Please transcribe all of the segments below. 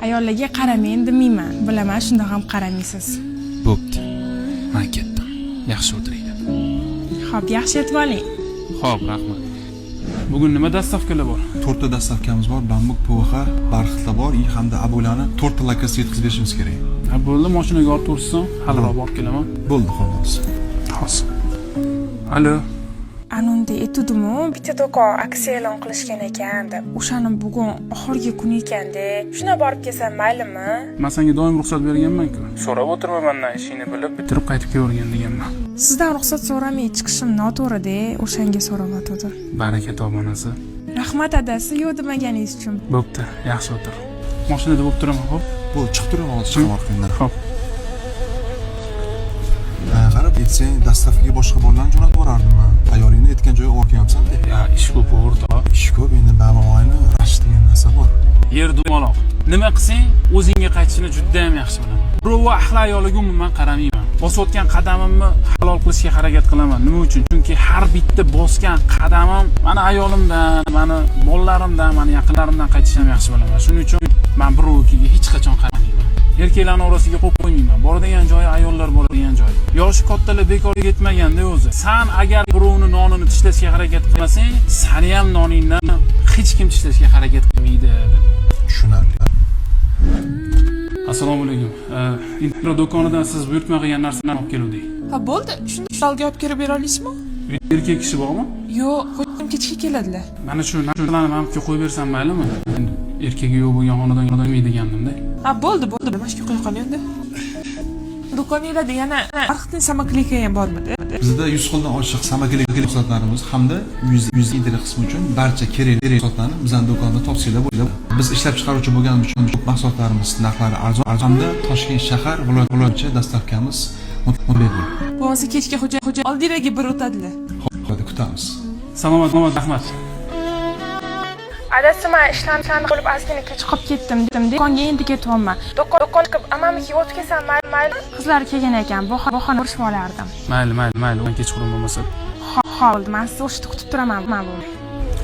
Ayollarga qaramen demayman. Bilaman, shunda ham qaramaysiz. Bo'pti. Men ketdim. Yaxshi o'tiringlar. Xo'p, yaxshi yetib oling. Xo'p, rahmat. Bugun nima dastavkalar bor? To'rtta dastavkamiz bor: bambuk, PVH, barxitlar bor и hamda abulani to'rtta lakasida yetkazib berishimiz kerak. Ha, bo'ldi, mashinaga ortib tursin, haliroq borib kelaman. Bo'ldi, hozir. Hozir. Alo. Anunda aytuvdimu, bitta do'kon aksiya e'lon qilishgan ekan deb. O'shani bugun oxirgi kuni ekanda. Shuna borib kelsam maylimi? Men senga doim ruxsat berganman-ku. So'rab o'tirma mendan, ishingni bilib, bitirib qaytib kelavergin deganman. Sizdan ruxsat so'ramay chiqishim noto'g'ri-da, o'shanga so'rayotgandim. Baraka top onasi. Rahmat adasi, yo'q demaganingiz uchun. Bo'pti, yaxshi o'tir. Mashinada bo'lib turaman, xo'p? Bo'ldi, chiqib turing, hozir chiqaman orqangdan. Xo'p. Qarab aytsang, dastavkaga boshqa bolalarni jo'natib yuborardim man. Ayolingni aytgan joyiga olib kelmayapsan-da. Ya, ish ko'p o'rtoq. Ish ko'p, endi baribir og'ayni rash degan narsa bor. Yer dumaloq. Nima qilsang, o'zingga qaytishini juda ham yaxshi bilaman. Birov ahli ayoliga umuman qaramayman. Bosayotgan qadamimni halol qilishga harakat qilaman. Nima uchun? Chunki har bitta bosgan qadamim mani ayolimdan, mani bolalarimdan, mani yaqinlarimdan qaytishini ham yaxshi bilaman. Shuning uchun men birovnikiga hech qachon qaramayman. Erkaklarning orasiga qo'yib qo'ymayman. Boradigan joyi ayollar boradigan joy. Yoshi kattalar bekorga ketmaganda o'zi. San agar birovning nonini tishlashga harakat qilmasang, sani ham noningdan hech kim tishlashga harakat qilmaydi deb. Tushunarli. Assalomu alaykum. Intro do'konidan siz buyurtma qilgan narsalarni olib keluvdik. Ha, bo'ldi. Shuni zalga olib kirib bera olasizmi? Uyda erkak kishi bormi? Yo'q, xo'jayim kechga keladilar. Mana shu narsalarni manimga qo'yib bersam maylimi? Endi erkagi yo'q bo'lgan xonadon degandim-da. Ha, bo'ldi, bo'ldi. Mana shu qo'ya qoling endi. Do'koninglarda yana barxitning samokleyka ham bormidi? Bizda 100 xildan oshiq samokleyka mahsulotlarimiz hamda 100 internet qismi uchun barcha kerakli mahsulotlarni bizning do'konda topsanglar bo'ladi. Biz ishlab chiqaruvchi bo'lganimiz uchun mahsulotlarimiz narxlari arzon hamda Toshkent shahar viloyat bo'yicha dastavkamiz bepul. Bo'lmasa kechga xo'ja oldinglarga bir o'tadilar. Hozir kutamiz. Salomat, salomat, rahmat. Adasi, men ishdan bo'lib ozgina kech qolib ketdim dedim. Do'konga endi ketyapman. Do'kon chiqib amamnikiga o'tib kelsam mayli. Qizlar kelgan ekan, bu xona ko'rishib olardim. Mayli, mayli, mayli. Men kechqurun bo'lmasa, Xo'p, men sizni o'sha yerda kutib turaman. Men bu.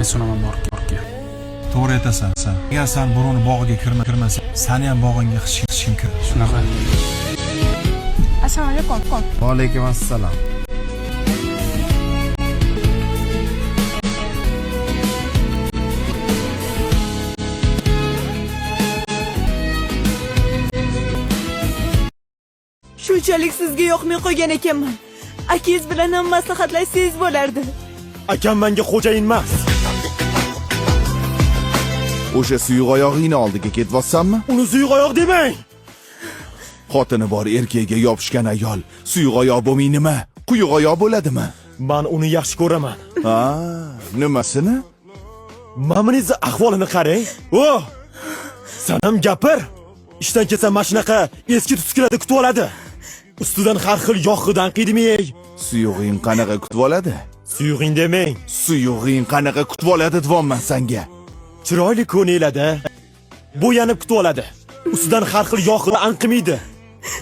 Esonaman borib kelib. To'g'ri aytasan sen. Agar sen birovni bog'iga kirmasang, sani ham bog'ingga hech kim kirmaydi. Shunaqa. Assalomu alaykum. Va alaykum assalom. Shunchalik sizga yoqmay qo'ygan ekanman. Akangiz bilan ham maslahatlashsangiz bo'lardi. Akam menga xo'jayin emas. O'sha suyuq oyog'ingni oldiga ketyapsanmi? Uni suyuq oyoq demang. Xotini bor erkakka yopishgan ayol suyuq oyoq bo'lmay nima? Quyuq oyoq bo'ladimi? Men uni yaxshi ko'raman. Ha, nimasini? Maminingizni ahvolini qarang. O! San ham gapir. Ishdan kelsam mana shunaqa eski tuskilarda kutib oladi. Ustidan har xil yog'idan qiydimi? Suyug'ing qanaqa kutib oladi? Suyug'ing demang. Suyug'ing qanaqa kutib oladi deyapman sanga. Chiroyli ko'nglada bo'yanib kutib oladi. Ustidan har xil yog'i anqimaydi.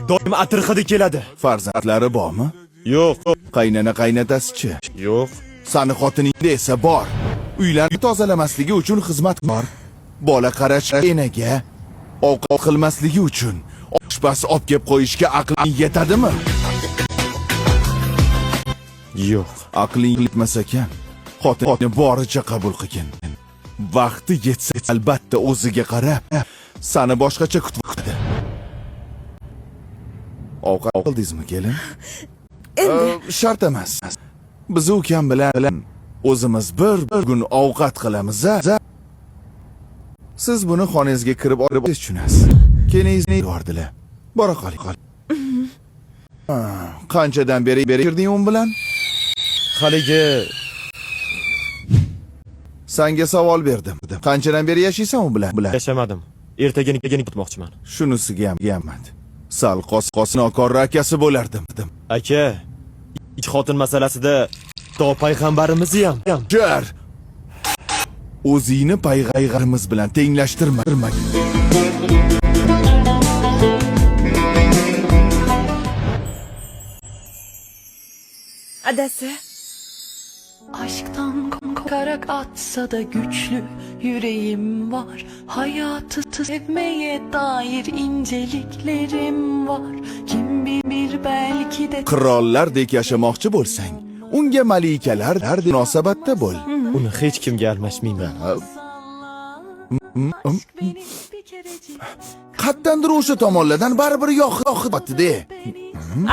Doim atir hidi keladi. Farzandlari bormi? Yo'q, Qaynana qaynotasichi? yo'q. Sani xotiningda esa bor. Uylarni tozalamasligi uchun xizmat bor. Bola qarash enaga, ovqat qilmasligi uchun oshpaz olib kelib qo'yishga aqling yetadimi? Yo'q. Aqling yetmas ekan, xotinni boricha qabul qilgin. Vaqti yetsa albatta o'ziga qarab sani boshqacha kutib oladi. Ovqat qildingizmi, kelin? Endi Shart emas. Biz ukam bilan o'zimiz bir kun ovqat qilamiz. A? Siz buni xonangizga kirib olib tushunasiz. Kelingizni yordilar. Bora qoling. Ha, qanchadan beri kirding u bilan? Haligi Sanga savol berdim. Qanchadan beri yashaysan u bilan? Yashamadim. Ertagini kutmoqchiman. Shunisiga ham gamad. Sal qos qos nokorra akasi bo'lardim. Aka, ikki xotin masalasida to payg'ambarimizni ham. Jar. O'zingni payg'ambarimiz bilan tenglashtirma. Adasi. Aşktan korkarak atsa da güçlü yüreğim var. Hayatı sevmeye dair inceliklerim var. Kim bilir belki de Qirollardek yashamoqchi bo'lsang, unga malikalar munosabatda bo'l. Uni hech kimga almashmayman. aşk beni bir kerecik Qayerdandir o'sha tomonlardan baribir yoqdi-de.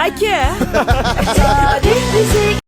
Aka! Tarih bizi